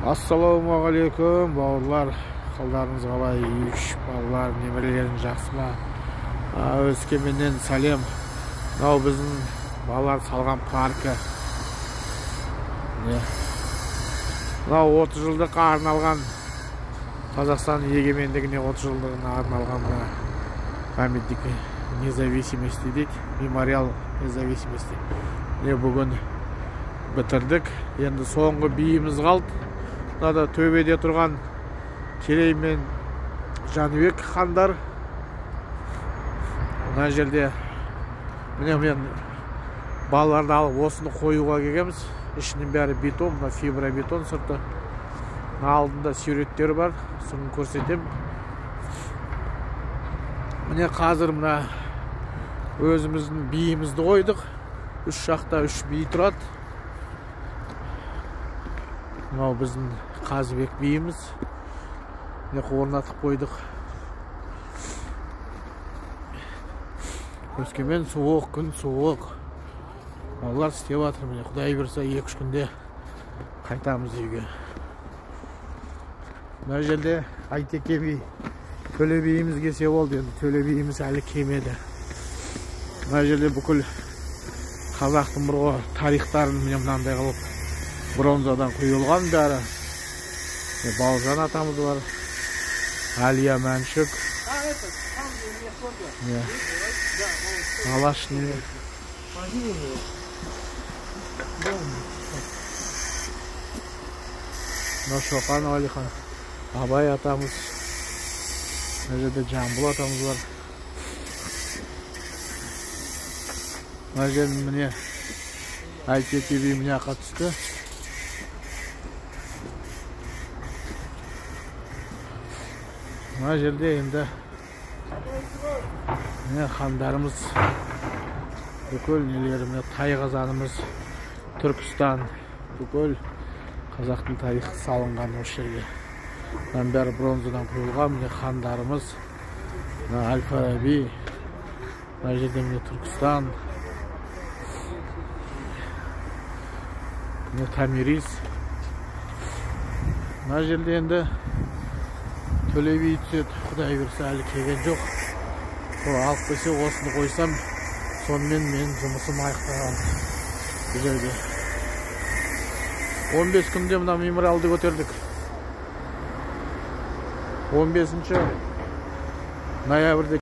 Ассалаумағалейкум, бауырлар, қалдарыңыз қалай? Үш балалар, немерелерің жақсы ма? Өскеменнен сәлем. Мынау біздің балалар салған паркі. Мынау 30 жылдыққа арналған, Қазақстан егемендігіне 30 жылдығына арналған мына памятник независимости дейді, мемориал независимости. Міне бүгін бітірдік. Енді соңғы биіміз қалды. Мынада төбеде тұрған Керей мен Жәнібек хандар. Мына жерде міне мен балаларды алып осыны қоюға келгенбіз. Ішінің бәрі бетон, мына фибробетон сырты. Мына алдында суреттер бар, соны көрсетемін. Міне қазір мына өзіміздің биімізді қойдық. Үш жақта үш би тұрады. Мынау біздің Қазыбек биіміз. Міне орнатып қойдық. Өскемен суық, күн суық. Балалар істеп жатыр міне. Құдай бұйырса 2-3 күнде қайтамыз үйге. Мына жерде Айтеке би, Төле биіміз келсе болды. Енді Төле биіміз әлі келмеді. Мына жерде бүкіл қазақтың бұрынғы тарихтарын міне мынандай қылып бронзадан құйылған бәрі. Балжан атамыз бар. Әлия Мәншүк. Алаш не? Шоқан Уәлихан, Абай атамыз. Мына жерде Жамбыл атамыз бар. Мына жерде міне Айтеке би мына жаққа түсті. Мына жерде енді міне хандарымыз, бүкіл нелері, міне Тайқазанымыз, Түркістан, бүкіл қазақтың тарихы салынған осы жерге. Мынаның бәрі бронзадан құйылған, міне хандарымыз, мына Әл-Фараби, мына жерде міне Түркістан, міне Томирис. Мына жерде енді Төле би түседі, Құдай бұйырса әлі келген жоқ. Сол алып келсе осыны қойсам, сонымен менің жұмысым аяқталған бұл жерде. 15 күнде мына мемориалды көтердік. 15 ноябрьде.